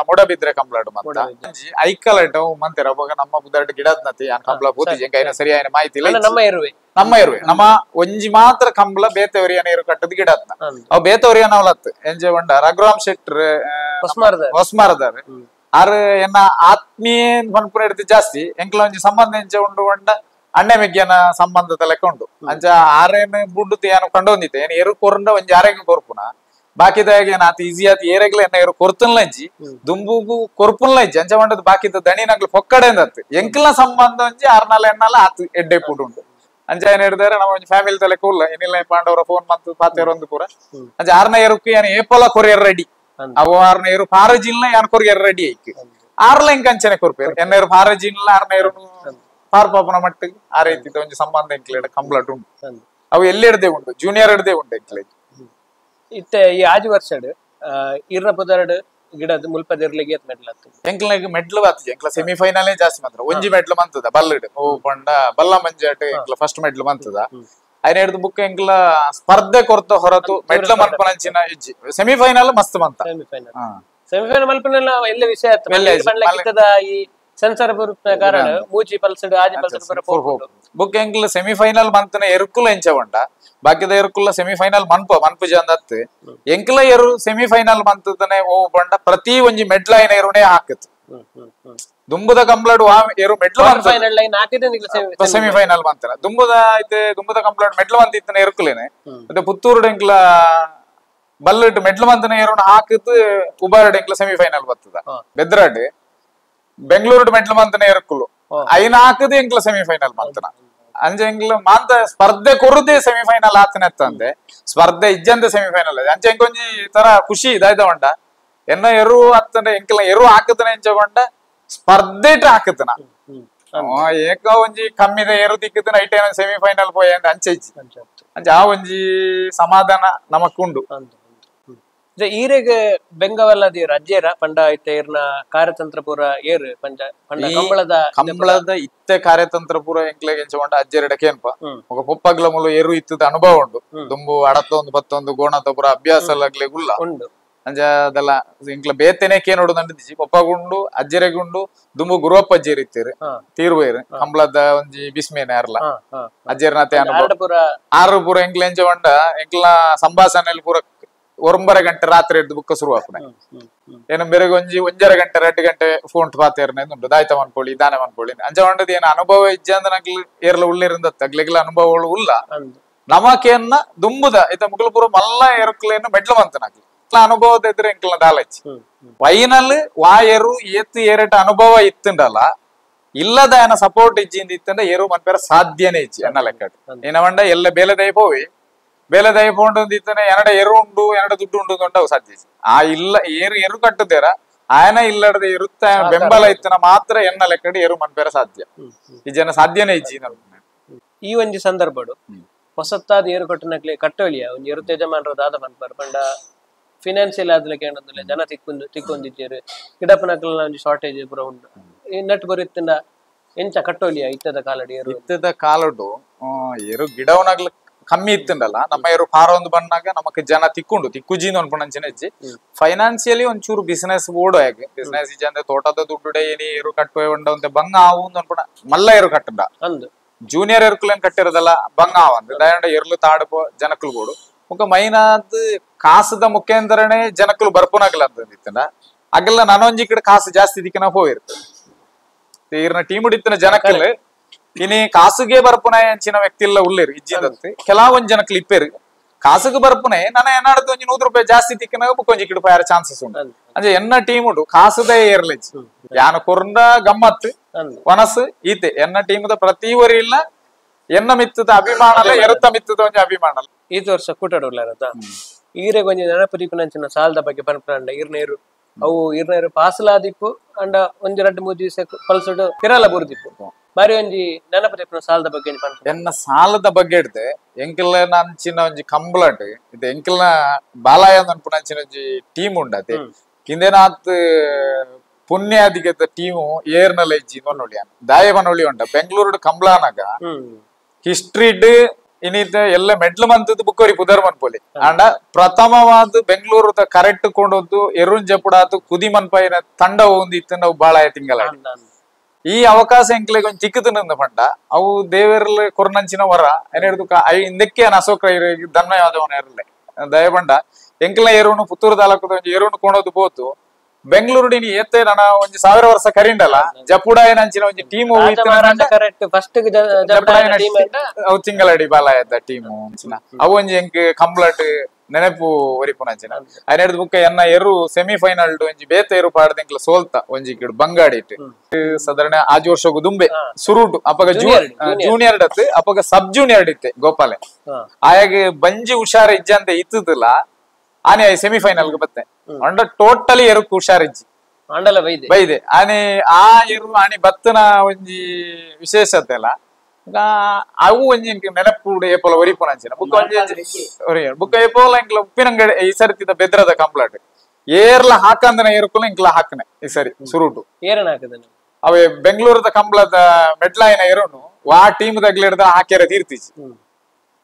ಮುಡಬಿದ್ರೆ ಕಂಪ್ಲೇಂಟ್ ಮಂತ ಐಕಲ್ ಐಟವ್ ಮಂತೆರ ಅವಾಗ ನಮ್ಮ ಬುದರ್ಡ್ ಗಿಡದ ನತಿ ಕಂಪ್ಲ ಪೂತಿ ಐನ ಸರಿಯಾದ ಮಾಹಿತಿ ಇಲ್ಲ ನಮ್ಮ ಇರುವೆ ನಮ್ಮ ಇರುವೆ ನಮ್ಮ ಒಂಜಿ ಮಾತ್ರ ಕಂಬ್ಲ ಬೇತವರಿಯನ ಇರು ಕಟ್ಟದ ಗಿಡದ್ನ ಅವ್ ಬೇತವರಿಯನ ಅವಲತ್ ಎಂಜೆ ಬಂಡ ರಘುರಾಮ್ ಶೆಟ್ರ್ ಹೊಸ್ಮಾರದಾರ್ ಆರ್ ಎನ್ನ ಆತ್ಮೀಯ ಪನ್ಪುನ ಹಿಡ್ದು ಜಾಸ್ತಿ ಎಂಕ್ಲ ಒಂಜಿ ಸಂಬಂಧ ಎಂಚೆ ಉಂಡು ಬಂಡ ಅಣ್ಣೆ ಮೆಗ್ಯನ ಸಂಬಂಧದ ಲೆಕ್ಕ ಉಂಡು ಅಂಚ ಆರೇನು ಬುಡ್ಡು ಏನು ಕಂಡೊಂದಿತ್ತೆ ಏನ್ ಎರು ಕೊರಂಡ ಒಂಜಿ ಆರೆಗ್ ಕೊರ್ಪುನ ಬಾಕಿದಾಗ ಏನ ಆತ ಈಸಿ ಆತ ಏರೆಗ್ಲ ಎನ್ನ ಎರು ಕೊರ್ತನ್ಲ ಇಜ್ಜಿ ದುಂಬುಗು ಕೊರ್ಪುನ್ಲ ಇಜ್ಜಿ ಅಂಚ ಬಂಡದ ಬಾಕಿದ ದಣಿನಗ್ಲು ಪೊಕ್ಕಡೆ ಅಂದತ್ತು ಎಂಕ್ಲ ಸಂಬಂಧ ಒಂಜಿ ಆರ್ನಾಲ ಎನ್ನಾಲ ಆತ ಎಡ್ಡೆ ಪುಡು ಉಂಡು ಅಂಚ ಏನ್ ಹಿಡಿದಾರೆ ನಮ್ಮ ಒಂಜಿ ಫ್ಯಾಮಿಲಿ ತಲೆ ಕೂಲ್ಲ ಏನಿಲ್ಲ ಪಾಂಡವರ ಫೋನ್ ಮಂತು ಪಾತೆರ ಒಂದು ಪೂರ ಅಂಚ ಆರ್ನ ಎರುಕು ಏನ ಏಪಲ ಕೊರಿಯರ್ ರೆಡಿ ಅವು ಆರ್ನ ಎರು ಪಾರಜಿನ್ಲ ಏನ್ ಕೊರಿಯರ್ ರೆಡಿ ಐಕ್ ಆರ್ಲ ಇಂಕ ಅಂಚನೆ ಕೊರ್ಪೇರು ಎನ್ನ ಎರು ಪಾರಜಿನ್ಲ ಆರ್ನ ಎರು ಪಾರ್ಪಾಪನ ಮಟ್ಟಿಗೆ ಆ ರೀತಿ ಒಂಜಿ ಸಂಬಂಧ ಎಂಕ್ಲೇಡ ಕಂಬ್ಲಟ್ ಉಂಟು ಅವು ಎಲ್ಲಿ ಹಿಡ್ದೆ ಉಂಟು ಜೂನಿಯರ್ ಹಿಡ್ದೆ ಉಂಟು ಎಂಕ್ಲೇಗ್ ಇತ್ತೆ ಈ ಆಜಿ ವರ್ಷಡ್ ಇರ್ನ ಪುದರ್ಡ್ ಗಿಡದ ಮುಲ್ಪದಿರ್ಲಿಗೆ ಮೆಡ್ಲ್ ಎಂಕ್ಲಗ್ ಮೆಡ್ಲ್ ಬಾತಿಜಿ ಎಂಕ್ಲ ಸೆಮಿಫೈನಲ್ ಜಾಸ್ತಿ ಮಾತ್ರ ಒಂಜಿ ಮೆಡ್ಲ್ ಮಂತದ ಬಲ್ಲಿಡ್ ಓ ಪಂಡ ಬಲ್ಲ ಮಂಜಾಟ್ ಎಂಕ್ಲ ಫಸ್ಟ್ ಮೆಡ್ಲ್ ಮಂತದ ಐನ ಹಿಡ್ದು ಬುಕ್ ಎಂಕ್ಲ ಸ್ಪರ್ಧೆ ಕೊರ್ತ ಹೊರತು ಮೆಡ್ಲ್ ಮನ್ಪನಂಚಿನ ಇಜ್ಜಿ ಸೆಮಿಫೈನಲ್ ಮಸ್ತ್ ಮಂತ ಸೆಮಿಫೈನಲ್ ಮಲ್ಪನೆಲ್ಲ ಎಲ್ಲ ವಿಷಯ ಈ ಸೆನ್ಸರ್ ಕಾರಣ ಮೂಜಿ ಪಲ್ಸಡ್ ಆಜಿ ಪಲ್ಸಡ್ ಬುಕ್ ಎಂಕ್ಲ ಸೆಮಿಫೈನಲ್ ಮಂತನ ಎರುಕುಲ ಎಂಚ ಬಂಡ ಬಾಕಿದ ಎರುಕುಲ ಸೆಮಿಫೈನಲ್ ಮನ್ಪ ಮನ್ಪುಜ ಅಂದತ್ತು ಎಂಕ್ಲ ಎರು ಸೆಮಿಫೈನಲ್ ಮಂತದನೆ ಓ ಬಂಡ ಪ್ರತಿ ಒಂಜಿ ಮೆಡ್ಲ್ ಐನ ಎರುನೇ ಹಾಕತ್ ದುಂಬುದ ಕಂಪ್ಲಡ್ ಎರು ಮೆಡ್ಲ್ ಸೆಮಿಫೈನಲ್ ಮಂತನ ದುಂಬುದ ಐತೆ ದುಂಬುದ ಕಂಪ್ಲಡ್ ಮೆಡ್ಲ್ ಮಂತ ಇತ್ತನ ಎರುಕುಲೇನೆ ಮತ್ತೆ ಪುತ್ತೂರು ಎಂಕ್ಲ ಬಲ್ಲಿಟ್ಟು ಮೆಡ್ಲ್ ಮಂತನ ಎರುನ ಹಾಕತ್ ಉಬಾರಡ್ ಎಂಕ್ಲ ಸೆಮಿಫೈನಲ್ ಬರ್ತದ ಬೆದ್ರಾಡ್ ಬೆಂಗಳೂರು ಮೆಡ್ಲ್ ಮಂತನ ಎರುಕುಲು ಐನ ಹಾಕದೆ ಎಂಕ್ಲ ಸೆಮಿಫೈನಲ್ ಮಂತನ ಅಂಜೆ ಎಂಕ್ಲ ಮಾಂತ ಸ್ಪರ್ಧೆ ಕೊರುದೇ ಸೆಮಿಫೈನಲ್ ಆತನೆತ್ತಂದೆ ಸ್ಪರ್ಧೆ ಇಜ್ಜಂದೆ ಸೆಮಿಫೈನಲ್ ಅಂಚೆ ಎಂಕೊಂಜಿ ತರ ಖುಷಿ ಇದಾಯ್ತ ಉಂಟ ಎನ್ನ ಎರು ಅತ್ತಂದ್ರೆ ಎಂಕ್ಲ ಎರು ಹಾಕತನ ಎಂಚ ಬಂಡ ಸ್ಪರ್ಧೆ ಹಾಕತನ ಏಕ ಒಂಜಿ ಕಮ್ಮಿದ ಎರು ದಿಕ್ಕತನ ಐಟೇನ ಸೆಮಿಫೈನಲ್ ಪೋಯ ಅಂಚೆ ಇಜ್ಜಿ ಅಂಚೆ ಆ ಒಂಜಿ ಸಮಾಧಾನ ನಮಕ್ಕುಂಡು. ಈರೆಗ್ ಬೆಂಗವಲ್ಲದಿ ಅಜ್ಜೇರ ಪಂಡ ಇತ್ತೆ ಏರ್ನ ಕಾರ್ಯತಂತ್ರ ಪೂರ ಏರು ಪಂಡ ಕಂಬಳದ ಕಂಬಳದ ಇತ್ತೆ ಕಾರ್ಯತಂತ್ರ ಪೂರ ಎಂಕ್ಲೆಗ್ ಎಂಚ ಪಂಡ ಅಜ್ಜೆರಡ ಕೇನ್ಪ ఒక ಪೊಪ್ಪಗ್ಲ ಮೂಲ ಏರು ಇತ್ತದ ಅನುಭವ ಉಂಡು ದುಂಬು ಅಡತ್ತೊಂದು ಪತ್ತೊಂದು ಗೋಣತ ಪೂರ ಅಭ್ಯಾಸ ಉಲ್ಲ ಉಂಡು ಅಂಚ ಅದೆಲ್ಲ ಎಂಕ್ಲ ಬೇತೆನೆ ಕೇನೋಡು ನಂದಿಜಿ ಪೊಪ್ಪಗುಂಡು ಅಜ್ಜೆರೆಗುಂಡು ದುಂಬು ಗುರುವಪ್ಪ ಅಜ್ಜೇರ್ ಇತ್ತೇರು ತೀರ್ವೇರು ಕಂಬಳದ ಒಂಜಿ ಬಿಸ್ಮೇನೆ ಅರ್ಲ ಅಜ್ಜೆರ್ನತೆ ಅನುಭವ ಆರು ಪೂರ ಎಂಕ್ಲ ಎಂಚ ಪಂಡ ಎಂಕ್ಲ ಸಂಭಾಷಣೆಯಲ್ಲಿ ಪೂರ ಒಂಬರ ಗಂಟೆ ರಾತ್ರಿ ಹಿಡ್ದು ಬುಕ್ಕ ಶುರು ಆಪುನೆ ಏನು ಬೆರಗ ಒಂಜಿ ಒಂಜರ ಗಂಟೆ 2 ಗಂಟೆ ಫೋನ್ ಪಾತೇರ್ನೆ ಉಂಟು ದಾಯ್ತ ಮನ್ಪೊಳಿ ದಾನ ಮನ್ಪೊಳಿ ಅಂಚ ಪಂಡದ ಏನು ಅನುಭವ ಇಜ್ಜ ಅಂದ್ರೆ ನಗ್ಲು ಏರ್ಲ ಉಳ್ಳಿರಿಂದ ತಗ್ಲಿಗ್ಲ ಅನುಭವಗಳು ಉಲ್ಲ ನಮಕೇನ್ನ ದುಂಬುದ ಇತ್ತ ಮುಗುಲು ಪೂರ ಮಲ್ಲ ಏರುಕ್ಲೇನು ಮೆಡ್ಲು ಮಂತ ನಗ್ಲು ಅನುಭವದ ಇದ್ರೆ ಎಂಕ್ಲ ದಾಲಚ್ಚಿ ಫೈನಲ್ ವಾ ಏರು ಏತ್ತು ಏರಟ ಅನುಭವ ಇತ್ತುಂಡಲ್ಲ ಇಲ್ಲದ ಏನ ಸಪೋರ್ಟ್ ಇಜ್ಜಿಂದ ಇತ್ತಂದ್ರೆ ಏರು ಮನ್ಪೇರ ಸಾಧ್ಯನೇ ಇಜ್ಜಿ ಅನ್ನ ಲೆಕ್ಕ ಏನವಂಡ ಎಲ್ಲ ಬೇಲೆದೈ ಪೋವಿ ಬೇಲೆದೈ ಪೋಂಡು ಇತ್ತನೆ ಎನಡ ಎರು ಉಂಡು ಎನಡ ದುಡ್ಡು ಉಂಡು ಅಂತ ಸಾಧ್ಯ ಆ ಇಲ್ಲ ಏರು ಎರು ಕಟ್ಟುತ್ತೇರ ಆಯನ ಇಲ್ಲಡದೆ ಇರುತ್ತ ಬೆಂಬಲ ಇತ್ತನ ಮಾತ್ರ ಎನ್ನ ಲೆಕ್ಕಡಿ ಎರು ಮನ್ಪೇರ ಸಾಧ್ಯ ಈ ಜನ ಸಾಧ್ಯನೇ ಇಜ್ಜಿ. ಈ ಒಂಜಿ ಸಂದರ್ಭಡು ಹೊಸತ್ತಾದ ಏರು ಕಟ್ಟುನಕ್ಲೆ ಕಟ್ಟೋಳಿಯ ಒಂಜಿ ಎರು ಯಜಮಾನರ ದಾದ ಮನ್ಪರ್ ಪಂಡ ಫಿನಾನ್ಸಿಯಲ್ ಆದ್ಲಕ್ಕೆ ಏನಂದ್ರೆ ಜನ ತಿಕ್ಕೊಂದಿದ್ದೀರು ಗಿಡಪನಕ್ಲೆಲ್ಲ ಒಂಜಿ ಶಾರ್ಟೇಜ್ ಪೂರ ಉಂಡು ಈ ನೆಟ್ ಬರುತ್ತಿಂದ ಎಂಚ ಕಟ್ಟೋಲಿಯ ಇತ್ತದ ಕಾಲಡಿ ಏರು ಇತ್ತದ ಕಾಲಡು ಏರು ಗಿಡವನಾಗ್ಲ ಕಮ್ಮಿ ಇತ್ತಂಡಲ್ಲ ನಮ್ಮ ಏರು ಫಾರ ಒಂದು ಬಂದಾಗ ನಮಕ್ ಜನ ತಿಕ್ಕೊಂಡು ತಿಕ್ಕುಜಿಂದ ಅನ್ಕೊಂಡಂಚಿನ ಹೆಜ್ಜೆ ಫೈನಾನ್ಸಿಯಲಿ ಒಂಚೂರು ಬಿಸ್ನೆಸ್ ಓಡೋ ಯಾಕೆ ಬಿಸ್ನೆಸ್ ಇಜ್ಜ ಅಂದ್ರೆ ತೋಟದ ದುಡ್ಡು ಏನಿ ಏರು ಕಟ್ಟುವ ಉಂಡ ಬಂಗ ಆವು ಅನ್ಕೊಂಡ ಮಲ್ಲ ಏರು ಕಟ್ಟಂಡ ಜೂನಿಯರ್ ಎರುಕುಲೇನ್ ಕಟ್ಟಿರೋದಲ್ಲ ಬಂಗ ಆವ ಅಂದ್ರೆ ದಯಂಡ ಎರ್ಲು ತಾಡಪೋ ಜನಕ್ಕಲು ಬೋಡು ಮುಖ ಮೈನಾದ್ ಕಾಸದ ಮುಖೇಂದ್ರನೇ ಜನಕ್ಕಲು ಬರ್ಪುನಾಗಲ್ಲ ಅಂತ ಅಗಲ್ಲ ನಾನೊಂಜಿ ಕಡೆ ಕಾಸು ಜಾಸ್ತಿ ದಿಕ್ಕನ ಹೋಗಿರ್ತದೆ ಈರ್ನ ಟೀಮ್ ಹಿಡಿತನ ಜನಕ್ಕಲ್ ಇನಿ ಕಾಸುಗೆ ಬರ್ಪುನ ಅಂಚಿನ ವ್ಯಕ್ತಿ ಇಲ್ಲ ಉಳ್ಳೇರು ಇಜ್ಜಿಂದತ್ತೆ ಕೆಲವೊಂದ್ ಜನಕ್ಕಲ್ ಇಪ್ಪೇರು ಕಾಸುಗೆ ಬರ್ಪುನೆ ನನ್ನ ಏನಾಡ್ದು ಒಂಜಿ 100 ರೂಪಾಯಿ ಜಾಸ್ತಿ ತಿಕ್ಕನ ಬುಕ್ಕೊಂಜಿ ಕಿಡು ಯಾರ ಚಾನ್ಸಸ್ ಉಂಟು ಅಂದ್ರೆ ಎನ್ನ ಟೀಮ್ ಉಂಟು ಕಾಸುದೇ ಏರ್ಲೆಜ್ ಯಾನ ಕೊರಂದ ಗಮ್ಮತ್ ವನಸ್ಸು ಈತೆ ಎನ್ನ ಟೀಮ್ದ ಪ್ರತಿ ವರಿ ಇಲ್ಲ ಎನ್ನ ಮಿತ್ತದ ಅಭಿಮಾನ ಎರುತ್ತ ಮಿತ್ತದ ಒಂಜಿ ಅಭಿಮಾನ. ಈತ ವರ್ಷ ಕೂಟಾಡೋರ್ಲಾರತ ಈರೆಗ್ ಒಂಜಿ ನೆನಪು ಸಾಲದ ಬಗ್ಗೆ ಪನ್ಪುಂಡ ಈರ್ನೇರು ಅವು ಈರ್ನೇರು ಪಾಸಲಾದಿಪ್ಪು ಅಂಡ ಒಂಜಿ 2 3 ದಿವಸ ಪಲ್ಸಡು ಕಿರಾಲ ಬುರುದಿಪ್ಪು ಬಾರಿ ಒಂಜಿ ನೆನಪು ಸಾಲದ ಬಗ್ಗೆ ಎನ್ನ ಸಾಲದ ಬಗ್ಗೆ ಹಿಡ್ದೆ ಎಂಕಲ್ನ ಅಂಚಿನ ಒಂಜಿ ಕಂಬ್ಲಟ್ ಇದು ಎಂಕಲ್ನ ಬಾಲಾಯ ಅನ್ಪುನ ಅಂಚಿನ ಒಂಜಿ ಟೀಮ್ ಉಂಡತೆ ಹಿಂದೇನಾತ್ ಪುಣ್ಯಾದಿಗತ ಟೀಮು ಏರ್ನಲ ಇಜ್ಜಿ ನೋಡಿ ದಾಯ ಬನೊಳಿ ಉಂಟ ಬೆಂಗಳೂರು ಕಂಬ್ಲಾನಾಗ ಹಿಸ್ಟ್ರಿಡ್ ಇನ್ನಿತ ಎಲ್ಲ ಮೆಡ್ಲು ಮಂತದ್ದು ಬುಕ್ಕೋರಿ ಪುದರ್ ಮನ್ಪೊಲಿ ಅಂಡ ಪ್ರಥಮವಾದ ಬೆಂಗಳೂರು ಕರೆಕ್ಟ್ ಕೊಂಡೋದು ಎರುನ್ ಜಪುಡಾತು ಕುದಿ ಮನ್ಪಾಯಿನ ತಂಡ ಒಂದು ಇತ್ತು ನಾವು ಬಾಳಾಯ ತಿಂಗಳ ಈ ಅವಕಾಶ ಎಂಕ್ಲೆಗ್ ಒಂಜಿ ತಿಕ್ಕುದು ಪಂಡ ಅವು ದೇವೆರ್ಲ ಕೊರ್ನಂಚಿನ ವರ ಏನ್ ಹಿಡ್ದು ಇಂದಕ್ಕೆ ಅಶೋಕ ಧನ್ಯವಾದವನ ಇರಲೆ ದಯಬಂಡ ಎಂಕ್ಲ ಏರುನು ಪುತ್ತೂರು ತಾಲೂಕದ ಒಂಜಿ ಎರುನು ಕೊಂಡೋದು ಪೋತು ಬೆಂಗಳೂರು ನೀ ಏತ್ತೆ ನನ್ನ ಒಂಜಿ 1000 ವರ್ಷ ಕರಿಂಡಲ್ಲ ಜಪುಡಾಯನಂಚಿನ ಒಂಜಿ ಟೀಮ್ ಅವು ತಿಂಗಳಡಿ ಬಾಲಾಯದ ಟೀಮ್ ಅವು ಒಂಜಿ ಎಂಕ್ ಕಂಬ್ಲಟ್ ನೆನಪು ಒರಿಪುನಂಚಿನ ಅಯ್ನ ಹಿಡ್ದು ಬುಕ್ಕ ಎನ್ನ ಎರು ಸೆಮಿಫೈನಲ್ ಒಂಜಿ ಬೇತೆ ಎರು ಪಾಡ್ದ ಎಂಕ್ಲ ಸೋಲ್ತ ಒಂಜಿ ಕಿಡು ಬಂಗಾಡಿ ಇಟ್ಟು ಸಾಧಾರಣ ಆಜು ವರ್ಷಗು ದುಂಬೆ ಸುರುಟು ಅಪಗ ಜೂನಿಯರ್ ಡತ್ ಅಪಗ ಸಬ್ ಜೂನಿಯರ್ ಇತ್ತೆ ಗೋಪಾಲೆ ಆಯಾಗ ಬಂಜಿ ಹುಷಾರ್ ಇಜ್ಜಂತೆ ಇತ್ತದಿಲ್ಲ ಆನೆ ಸೆಮಿಫೈನಲ್ ಬತ್ತೆ ಅಂಡ ಟೋಟಲಿ ಎರುಕ್ ಹುಷಾರಿಜ್ಜಿ ಆಂಡಲ ಬೈದೆ ಬೈದೆ ಆನೆ ಆ ಎರು ಆಣಿ ಬತ್ತನ ಒಂಜಿ ವಿಶೇಷತೆ ಅಲ್ಲ ಅವು ಒಂಜಿ ನೆನಪು ಏಪೋಲ ಒರಿಪುನ ಅಂಚಿನ ಬುಕ್ಕ ಒಂಜಿ ಬುಕ್ಕ ಏಪೋಲ ಇಂಕ್ಲ ಉಪ್ಪಿನಂಗಡಿ ಈ ಸರಿತಿದ ಬೆದ್ರದ ಕಂಪ್ಲೇಂಟ್ ಏರ್ಲ ಹಾಕಂದನ ಏರುಕುಲ ಇಂಕ್ಲ ಹಾಕನೆ ಈ ಸರಿ ಸುರುಟು ಏರನ ಹಾಕದನ ಅವೇ ಬೆಂಗಳೂರದ ಕಂಬ್ಳದ ಮೆಡ್ಲಾಯಿನ ಏರುನು ವಾ ಟೀಮ್ ದಗ್ಲಿಡ್ದ ಹಾಕ್ಯಾರ ತೀರ್ತಿಜಿ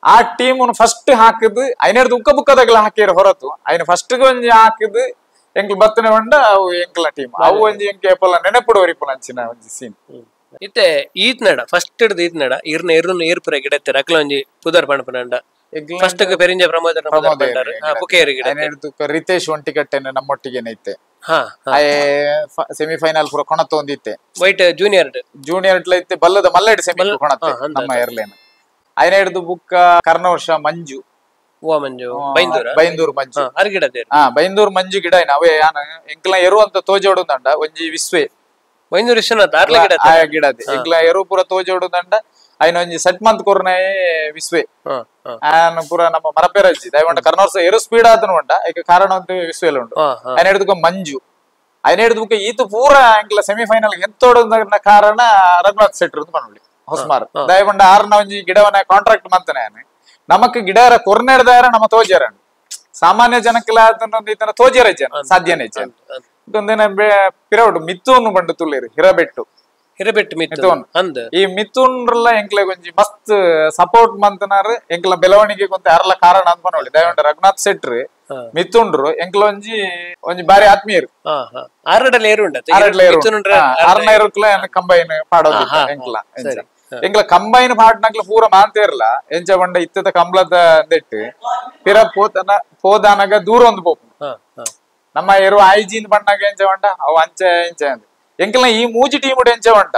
ಆ ಟೀಮ್ ಫಸ್ಟ್ ಹಾಕಿದ್ ಐನರ್ದು ಉಕ್ಕ ಬುಕ್ಕ ದಗ್ಲ ಹಾಕ್ಯಾರ ಹೊರತು ಐನ ಫಸ್ಟ್ ಒಂಜಿ ಹಾಕಿದ್ ಎಂಕ್ಲ ಬತ್ತನೆ ಉಂಡ ಅವು ಎಂಕ್ಲ ಟೀಮ್ ಅವು ಒಂಜಿ ಎಂಕ್ ಏಪೋಲ ನೆನಪುಡು ಒರಿಪುನ ಅಂಚಿನ ಒಂಜಿ ಸೀನ್ ಇತ್ತೆ ಈತ್ ನಡ ಫಸ್ಟ್ ಹಿಡ್ದು ಈತ್ ನಡ ಇರ್ನ ಎರುನು ಏರ್ಪುರ ಗಿಡತ್ತೆ ರಕ್ಲ ಒಂಜಿ ಪುದರ್ ಪಣಪನಂಡ ಫಸ್ಟ್ ಪೆರಿಂಜ ಪ್ರಮೋದ ರಿತೇಶ್ ಒಂಟಿಕಟ್ಟೆನ ನಮ್ಮೊಟ್ಟಿಗೆ ಐತೆ ಸೆಮಿಫೈನಲ್ ಪೂರ ಕೊಣತ ಒಂದಿತ್ತೆ white junior junior ಇತ್ತೆ ಬಲ್ಲದ ಮಲ್ಲೆಡ್ ಸೆಮಿ ಕೊಣತೆ ನಮ್ಮ ಏರ್ಲೇನ ಐನ ಹಿಡ್ದು ಬುಕ್ಕ ಕರ್ನ ವರ್ಷ ಮಂಜು ಮಂಜು ಬೈಂದೂರ್ ಬೈಂದೂರ್ ಮಂಜು ಹಾ ಬೈಂದೂರ್ ಮಂಜು ಗಿಡ ಅವೇ ಎಂಕ್ಲ ಎರು ಅಂತ ತೋಜೋಡು ದಂಡ ಒಂಜಿ ವಿಶ್ವೇ ಬೈಂದೂರ್ ವಿಶ್ವನಾಥ್ ಗಿಡ ಎಂಕ್ಲ ಎರು ಪೂರ ತೋಜೋಡು ದಂಡ ಐನ ಒಂಜಿ ಸೆಟ್ ಮಂತ್ ಕೊರ್ನೆ ವಿಶ್ವೇ ಆನ್ ಪೂರ ನಮ್ಮ ಮರಪೇರಜ್ಜಿ ದಯವಂಡ ಕರ್ನೋರ್ಸ ಎರು ಸ್ಪೀಡ್ ಆತನು ಉಂಟ ಐಕ ಕಾರಣ ಅಂತ ವಿಶ್ವೇಲ ಉಂಟು ಐನ ಹಿಡಿದು ಮಂಜು ಐನ ಹಿಡಿದು ಈತು ಪೂರ ಎಂಕ್ಲ ಸೆಮಿಫೈನಲ್ ಎಂತೋಡು ಕಾರಣ ರಘುನಾಥ್ ಶೆಟ್ಟರ್ ಅಂತ ಪನ್ನುಳ್ಳಿ ಹೊಸ್ಮಾರ್ ದಯವಂಡ ಆರ್ನ ಒಂಜಿ ಗಿಡವನ್ನ ಕಾಂಟ್ರಾಕ್ಟ್ ಮಂತನೆ ನಮಕ್ ಗಿಡರ ಕೊರ್ನೆಡ್ದಾರ ನಮ್ಮ ತೋಜರ ಸಾಮಾನ್ಯ ಜನಕ್ಕೆಲ್ಲ ಈತನ ತೋಜರ ಜನ ಸಾಧ್ಯನೇ ಜನ ಒಂದಿನ ಪಿರೌಡ್ ಮಿತ್ತೂನು ಬಂಡು ತುಳ್ಳಿರು ಹಿರಬೆಟ್ಟು ಹಿರಬೆಟ್ಟು ಮಿತ್ತೂನ್ ಅಂದ್ ಈ ಮಿತ್ತೂನ್ರಲ್ಲ ಎಂಕ್ಲೆ ಒಂಜಿ ಮಸ್ತ್ ಸಪೋರ್ಟ್ ಮಂತನಾರು ಎಂಕ್ಲ ಬೆಳವಣಿಗೆ ಕೊಂತ ಯಾರಲ್ಲ ಕಾರಣ ಅಂತ ಪನೊಳಿ ದಯವಂಡ ರಘುನಾಥ್ ಶೆಟ್ರು ಮಿತ್ತುಂಡ್ರು ಎಂಕ್ಲ ಒಂಜಿ ಒಂಜಿ ಬಾರಿ ಆತ್ಮೀಯರು ಆರನೇರುಕ್ಲ ಕಂಬೈನ್ ಪಾಡೋದು ಎಂಕ್ಲ ಎಂಕ್ಲ ಕಂಬೈನ್ ಪಾಡ್ನಕ್ಲ ಪೂರ ಮಾಂತೇರ್ಲ ಎಂಚ ಬಂಡ ಇತ್ತದ ಕಂಬ್ಲದ ಅಂದಿಟ್ಟು ಪಿರ ಪೋತನ ಪೋದಾನಗ ದೂರ ಒಂದು ಪೋಪು ನಮ್ಮ ಎರು ಐಜಿನ್ ಬಣ್ಣಾಗ ಎಂಚ ಬಂಡ ಅವು ಅಂಚೆ ಎಂಚ ಅಂದ್ ಎಂಕ್ಲ ಈ ಮೂಜಿ ಟೀಮ್ ಎಂಚ ಬಂಡ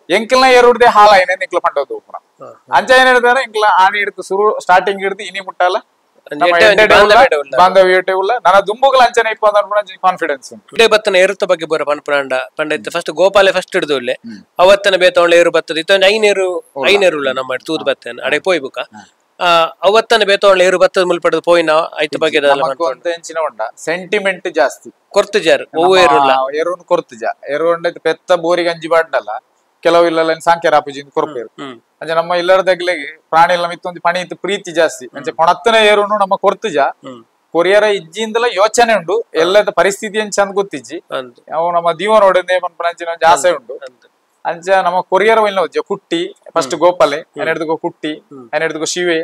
ಎಂಕ್ಲ ಎರುಡ್ದೆ ಹಾಲ ಏನೇ ಎಂಕ್ಲ ಪಂಡೋದು ಪೂರ ಅಂಚ ಏನ್ ಹೇಳ್ತಾರೆ ಎಂಕ್ಲ ಆಣಿ ಹಿಡ್ದು ಶುರು ಸ್ಟಾರ್ಟಿಂಗ್ ಹಿಡ್ದು ಇನಿ ಮುಟ್ಟಲ್ಲ ಬಾಂಧವ್ಯ ಉಲ್ಲ ನನ್ನ ದುಂಬುಗಳ ಅಂಚನೆ ಇಪ್ಪ ಕಾನ್ಫಿಡೆನ್ಸ್ ಬತ್ತನ ಏರುತ್ತ ಬಗ್ಗೆ ಬರ ಪನ್ಪುನಾಂಡ ಪಂಡ ಇತ್ತು ಫಸ್ಟ್ ಗೋಪಾಲೆ ಫಸ್ಟ್ ಹಿಡ್ದು ಉಲ್ಲೆ ಅವತ್ತನ ಬೇತವಳ ಏರು ಬತ್ತದ ಇತ್ತ ಐನೇರು ಐನೇರು ಉಲ್ಲ ನಮ್ಮ ತೂದು ಬತ್ತೇನೆ ಅಡೆ ಪೋಯ್ ಬುಕ್ಕ ಅವತ್ತನ ಬೇತವಳ ಏರು ಬತ್ತದ ಮುಲ್ಪಡದು ಪೋಯಿನ ಐತ ಬಗ್ಗೆ ಎಂಚಿನ ಉಂಡ ಸೆಂಟಿಮೆಂಟ್ ಜಾಸ್ತಿ ಕೊರ್ತು ಜಾರು ಒವ್ವು ಏರುಲ್ಲ ಏರುನ್ ಕೊರ್ತು ಜಾ ಏರು ಉಂಡ ಪೆತ್ತ ಬೋರಿಗೆ ಅಂಜಿ ಬಾಡ್ನಲ್ಲ ಕೆಲವು ಇಲ್ಲ ಸಾಂಖ್ಯರ ಆಪುಜಿ ಕೊರ್ಪೇರು ಅಂಚೆ ನಮ್ಮ ಇಲ್ಲರದಗ್ಲಿಗೆ ಪ್ರಾಣಿ ಎಲ್ಲ ಮಿತ್ತೊಂದು ಪಣಿ ಇತ್ತು ಪ್ರೀತಿ ಜಾಸ್ತಿ ಅಂಚೆ ಕೊಣತ್ತನ ಏರುನು ನಮ್ಮ ಕೊರ್ತುಜ ಕೊರಿಯರ ಇಜ್ಜಿಂದಲ ಯೋಚನೆ ಉಂಡು ಎಲ್ಲದ ಪರಿಸ್ಥಿತಿ ಚಂದ ಗೊತ್ತಿಜ್ಜಿ ಅವು ನಮ್ಮ ದೀವನೋಡನೆ ಪನ್ಪನಂಚಿನ ಒಂಜಿ ಆಸೆ ಉಂಡು ಅಂಚ ನಮ್ಮ ಕೊರಿಯರ್ ಒಯ್ಲ ಕುಟ್ಟಿ ಫಸ್ಟ್ ಗೋಪಾಲೆ ಐನ ಕುಟ್ಟಿ ಐನ ಶಿವೆ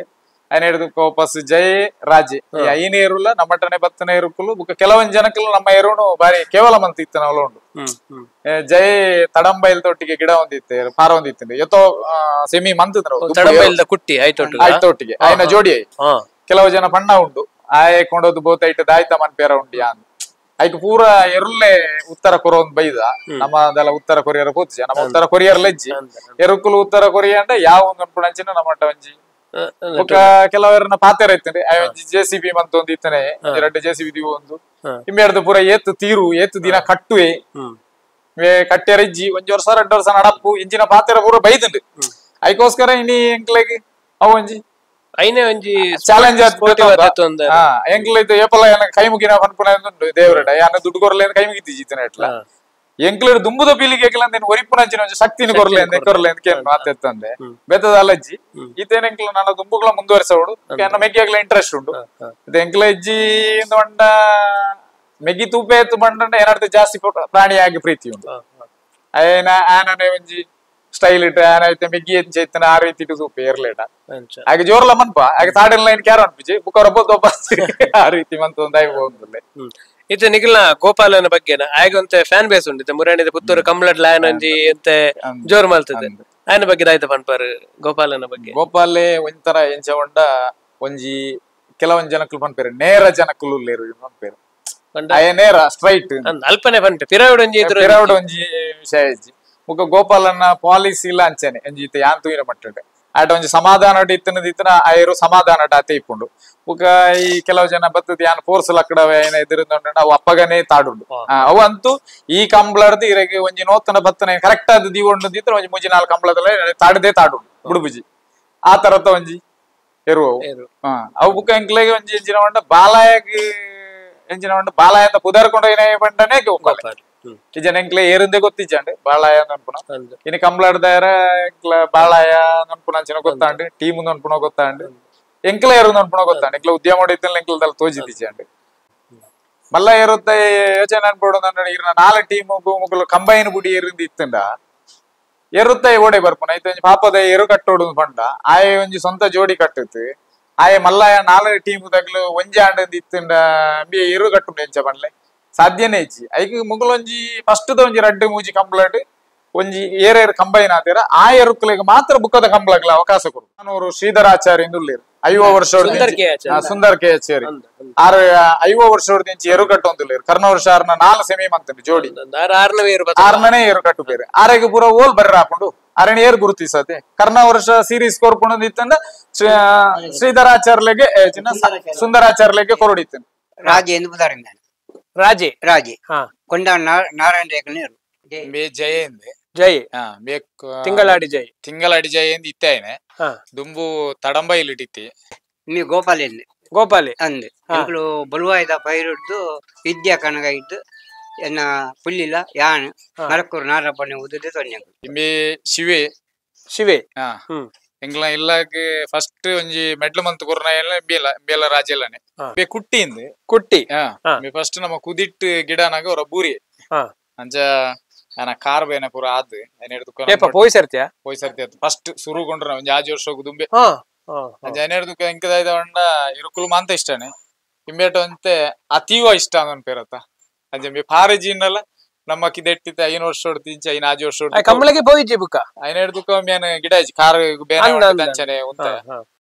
ಐನ ವಾಪಸ್ ಜಯ ರಾಜೆ ಈ ಐನೇರುಲ್ಲ ನಮ್ಮಟನೆ ಬತ್ತನ ಏರುಕುಲು ಬುಕ್ಕ ಕೆಲವೊಂದು ಜನಕ್ಕಲ್ಲ ನಮ್ಮ ಏರುನು ಬಾರಿ ಕೇವಲ ಮಂತ್ ಇತ್ತು ನಾವೆಲ್ಲ ಉಂಡು ಜಯ ತಡಂಬೈಲ್ ತೊಟ್ಟಿಗೆ ಗಿಡ ಒಂದಿತ್ತು ಪಾರ ಒಂದಿತ್ತು ಎತ್ತೋ ಸೆಮಿ ಮಂತ್ ಕುಟ್ಟಿ ಆಯ್ತೊಟ್ಟಿಗೆ ಆಯ್ನ ಜೋಡಿ ಕೆಲವು ಜನ ಪಣ್ಣ ಉಂಡು ಆಯ್ ಕೊಂಡೋದು ಬೋತೈಟ್ ದಾಯ್ತ ಮನ್ಪೇರ ಉಂಡಿ ಅಂದ್ ಐಕ್ ಪೂರ ಎರುಲ್ಲೆ ಉತ್ತರ ಕೊರೋನ್ ಬೈದ ನಮ್ಮದೆಲ್ಲ ಉತ್ತರ ಕೊರಿಯರ್ ಪೂಜೆ ನಮ್ಮ ಉತ್ತರ ಕೊರಿಯರ್ ಲಜ್ಜಿ ಎರುಕುಲು ಉತ್ತರ ಕೊರಿಯ ಅಂಡ ಯಾವ ಒಂದು ಅನ್ಪುಣಂಚಿನ ನಮ್ಮ ಒಂಜಿ ಕೆಲವರನ್ನ ಪಾತೆರ ಇತ್ತನೆ J C B ಮಂತ್ ಒಂದು ಇತ್ತನೆ ಎರಡು J C B ಒಂದು ಇಮ್ಮೆರ್ದು ಪೂರ ಏತು ತೀರು ಏತು ದಿನ ಕಟ್ಟುವೆ ಕಟ್ಟೆರ ಇಜ್ಜಿ ಒಂಜಿ ವರ್ಷ ಎರಡು ವರ್ಷ ನಡಪ್ಪು ಇಂಜಿನ ಪಾತೆರ ಪೂರ ಬೈದುಂಡು ಐಕೋಸ್ಕರ ಇನಿ ಎಂಕ್ಲೆಗ್ ಅವು ಒಂಜಿ ಐನೇ ಒಂಜಿ ಚಾಲೆಂಜ್ ಎಂಕ್ಲ ಇದು ಏಪಲ ಕೈ ಮುಗಿನ ಪನ್ಪುನ ಉಂಡು ದೇವರಡ ಯಾನ ದುಡ್ಡು ಕೊರ್ಲೆ ಕೈ ಮುಗಿತಿಜಿ ಇತ್ತನೆ ಎಟ್ಲ ಎಂಕ್ಲರ್ ದುಂಬುದ ಪೀಳಿಗೆ ಒರಿಪುನಂಚಿನ ಒಂಜಿ ಶಕ್ತಿನ ಕೊರ್ಲೆ ಕೊರ್ಲೆ ಅಂತ ಕೇನು ಮಾತೆತ್ತಂದೆ ಬೆತ್ತದ ಅಲಜ್ಜಿ ಈತೇನ ಎಂಕ್ಲ ನನ್ನ ದುಂಬುಗಳ ಮುಂದುವರಿಸೋಡು ನನ್ನ ಮೆಗ್ಗಿಯಾಗ್ಲ ಇಂಟ್ರೆಸ್ಟ್ ಉಂಡು ಇದು ಎಂಕ್ಲ ಇಜ್ಜಿ ಬಂಡ ಮೆಗ್ಗಿ ತೂಪೆ ಎತ್ತು ಬಂಡ ಏನಾಡ್ತ ಜಾಸ್ತಿ ಪ್ರಾಣಿಯಾಗಿ ಪ್ರೀತಿ ಉಂಡು ಆಯನ ಆನನೆ ಒಂಜಿ ಸ್ಟೈಲ್ ಇಟ್ಟು ಆನ ಐತೆ ಮೆಗ್ಗಿ ಎಂಚ ಆ ರೀತಿ ಇಟ್ಟು ತೂಪೆ ಏರ್ಲೇಟ ಹಾಗೆ ಜೋರ್ಲ ಮನ್ಪ ಹಾಗೆ ತಾಡಿನ ಲೈನ್ ಕ್ಯಾರ ಅನ್ಪಿಜಿ ಬುಕ್ಕ ರೊಬ್ಬ ಆ ರೀತಿ ಮಂತ ಒಂದು ಐಬೋದು ಇತ್ತೆ ನಿಖಿಲ್ನ ಗೋಪಾಲನ ಬಗ್ಗೆ ಆಗ ಫ್ಯಾನ್ ಬೇಸ್ ಉಂಟು ಮುರಾಣಿದ ಪುತ್ತೂರು ಕಂಬ್ಳಡ್ ಲಾಯನ್ ಒಂಜಿ ಎಂತೆ ಜೋರ್ ಮಲ್ತದೆ ಆಯನ ಬಗ್ಗೆ ದಾಯ್ತ ಪನ್ಪಾರು ಗೋಪಾಲನ ಬಗ್ಗೆ ಗೋಪಾಲೆ ಒಂಥರ ಎಂಚ ಉಂಡ ಒಂಜಿ ಕೆಲವೊಂದು ಜನಕ್ಕಲು ಪನ್ಪೇರು ನೇರ ಜನಕ್ಕಲು ಉಲ್ಲೇರು ಪನ್ಪೇರು ಆಯ ನೇರ ಸ್ಟ್ರೈಟ್ ಅಲ್ಪನೆ ಪನ್ಪೆ ಪಿರವಡ್ ಒಂಜಿ ಪಿರವಡ್ ಒಂಜಿ ವಿಷಯ ಇಜ್ಜಿ ಮುಕ ಗೋಪಾಲನ ಪಾಲಿಸಿ ಇಲ್ಲ ಅಂಚನೆ ಒಂಜಿ ಇತ್ತೆ ಯಾನ್ ತೂಯಿನ ಮಟ್ಟುಂಡು ಆಟ ಒಂಜಿ ಸಮಾಧಾನ ಇತ್ತನ ಇತ್ತನ ಆಯರು ಸಮಾಧಾನ ಆತೆ ಇಪ್ಪುಂಡು ಬುಕ್ಕ ಈ ಕೆಲವು ಜನ ಬತ್ತದ ಯಾನ್ ಫೋರ್ಸ್ ಲಕ್ಕಡವೆ ಏನ ಎದುರುಂಡು ಅವು ಅಪ್ಪಗನೇ ತಾಡುಂಡು ಅವು ಅಂತೂ ಈ ಕಂಬ್ಳರ್ದು ಇರಗೆ ಒಂಜಿ ನೋತನ ಬತ್ತನ ಕರೆಕ್ಟ್ ಆದ ದೀವೊಂಡು ಇತ್ರ ಒಂಜಿ ಮೂಜಿ ನಾಲ್ಕು ಕಂಬ್ಳದಲ್ಲ ತಾಡದೆ ತಾಡುಂಡು ಬುಡುಬುಜಿ ಆ ತರತ ಒಂಜಿ ಎರುವವು ಅವು ಬುಕ್ಕ ಎಂಕ್ಲೆಗೆ ಒಂಜಿ ಎಂಜಿನ ಉಂಡ ಬಾಲಾಯಗ್ ಎಂಜಿನ ಉಂಡ ಬಾಲಾಯ ಅಂತ ಪುದರ್ಕೊಂಡು ಏನೇ ಬಂಡನೆ ಗೋಪಾಲ ಇಜನ ಎಂಕ್ಲೆ ಏರಿಂದೆ ಗೊತ್ತಿಜ್ಜಾಂಡ್ ಬಾಳಾಯ ಅನ್ಪುನ ಇನಿ ಕಂಬ್ಲಾಡ್ದಾರ ಎಂಕ್ಲ ಬಾಳಾಯ ಅನ್ಪುನ ಅಂಚಿನ ಗೊತ್ತಾಂಡ್ ಟೀಮ್ ಅನ್ಪುನ ಗೊತ್ತಾಂಡ್ ಎಂಕ್ಲ ಏರು ಅನ್ಪುನ ಗೊತ್ತಾಂಡ್ ಎಂಕ್ಲ ಉದ್ಯಮ ಇತ್ತಲ್ಲ ಎಂಕ್ಲದಲ್ಲ ತೋಜಿದ್ದಿಜ್ಜಾಂಡ್ ಮಲ್ಲ ಏರುತ್ತೆ ಯೋಚನೆ ಅನ್ಪೋಡು ಇರ್ನ ನಾಲ್ ಟೀಮ್ ಮುಗುಲು ಕಂಬೈನ್ ಬುಡಿ ಏರಿಂದ ಇತ್ತಂಡ ಎರುತ್ತ ಓಡೆ ಬರ್ಪುನ ಐತೆ ಒಂಜಿ ಪಾಪದ ಎರು ಕಟ್ಟೋಡು ಪಂಡ ಆಯೆ ಒಂಜಿ ಸ್ವಂತ ಜೋಡಿ ಕಟ್ಟುತ್ತು ಆಯೆ ಮಲ್ಲಾಯ ನಾಲ್ ಟೀಮ್ ತಗ್ಲು ಒಂಜಿ ಆಂಡ್ ಇತ್ತಂಡ ಬಿ ಎರು ಕಟ್ಟುಂಡು ಎಂಚ ಪನ್ಲೆ ಸಾಧ್ಯನೇ ಇಜ್ಜಿ ಐಕ್ ಮುಗುಲೊಂಜಿ ಫಸ್ಟ್ the ಒಂಜಿ ರಡ್ಡು ಮೂಜಿ ಕಂಬ್ಲಟ್ ಒಂಜಿ ಏರೇರು ಕಂಬೈನ್ ಆತೀರ ಆ ಎರುಕ್ಲೆಗ್ ಮಾತ್ರ ಬುಕ್ಕದ ಕಂಬ್ಲಗ್ಲ ಅವಕಾಶ ಕೊಡು. ನಾನು ಶ್ರೀಧರಾಚಾರ್ಯ ಇಂದುಳ್ಳೇರು 50 ವರ್ಷ ಸುಂದರ್ ಕೆ ಆಚಾರ್ಯ ಆರು 50 ವರ್ಷ ಎರು ಕಟ್ಟೊಂದುಳ್ಳೇರು ಕರ್ನ ವರ್ಷ ಆರ್ನ 4 ಸೆಮಿ ಮಂತಂಡು ಜೋಡಿ ಆರ್ನೇ ಎರು ಕಟ್ಟು ಬೇರೆ ಆರೆಗೆ ಪೂರ ಓಲ್ ಬರ್ರ ಹಾಕೊಂಡು ಅರಣ್ ಏರ್ ಗುರುತಿಸತೆ ಕರ್ನ ವರ್ಷ ಸೀರೀಸ್ ಕೋರ್ಕೊಂಡು ಇತ್ತಂದ ಶ್ರೀಧರಾಚಾರ್ಯಗೆ ಸುಂದರಾಚಾರ್ಯಗೆ ಕೊರಡಿತ್ತು. ರಾಜೆ ಎಂದು ರಾಜೆ ರಾಜೆ ಕೊಂಡ ನಾರಾಯಣ ಜಯ ಜೈ ತಿಂಗಳಾಡಿ ಜೈ ತಿಂಗಳಾಡಿ ಜೈ ಎಂದು ಇತ್ತಾಯನೆ ದುಂಬು ತಡಂಬ ಇಲ್ಲಿಟ್ಟಿತ್ತಿ ನೀ ಗೋಪಾಲ ಗೋಪಾಲಿ ಅಂದ್ ಎಂಕುಲು ಬಲುವಾಯ್ದ ಪೈರುಡ್ದು ವಿದ್ಯಾ ಕನಗ ಇದ್ದು ಎನ್ನ ಪುಲ್ಲಿಲ ಯಾನ್ ಮರಕ್ಕೂರು ನಾರಪ್ಪನೆ ಉದ್ದೆ ತೊಂಜೆ ಇಂಬೆ ಶಿವೆ ಶಿವೆ ಎಂಗ್ಲ ಇಲ್ಲಾಗ ಫಸ್ಟ್ ಒಂಜಿ ಮೆಡ್ಲು ಮಂತ್ ಕೊರ್ನ ಎಲ್ಲ ಬೇಲ ಬೇಲ ರಾಜೆಲ್ಲನೆ ಬೆ ಕುಟ್ಟಿಂದು ಕುಟ್ಟಿ ಫಸ್ಟ್ ನಮ್ಮ ಕುದಿಟ್ಟು ಗಿಡನಾಗ ಅವರ ಬೂರಿ ಅಂಚ ನನ್ನ ಕಾರ್ ಬೇನೆ ಪೂರ ಆದ್ ಪೋಯ್ ಸರ್ತಿಯ ಪೋಯ್ ಸರ್ತಿ ಫಸ್ಟ್ ಸುರು ಕೊಂಡ್ರ ಒಂಜಿ ಆಜಿ ವರ್ಷ ದುಂಬೆ ಅಂಚ ಎಂಕದಾಯ್ದ ಪಂಡ ಇರುಕುಲು ಮಾಂತ ಇಷ್ಟನೇ ಇಂಬೇಟ ಅಂತೆ ಅತೀವ ಇಷ್ಟ ಅನ್ನೋ ಪೇರತ್ತ ಅಂಚ ಫಾರಿಜಿನಲ್ಲ ನಮ್ಮ ಕಿದೆಟ್ಟಿತ್ತ 5 ವರ್ಷ ಇಂಚ 5 ವರ್ಷ ಕಂಬಳಗೆ ಪೋಯಿಜಿ ಬುಕ್ಕ ಐನೇಡ್ದುಕ್ಕ ಮ್ಯಾನ್ ಗಿಡ ಕಾರ್ ಬೇನೆ ಅಂಚನೆ ಉಂತ.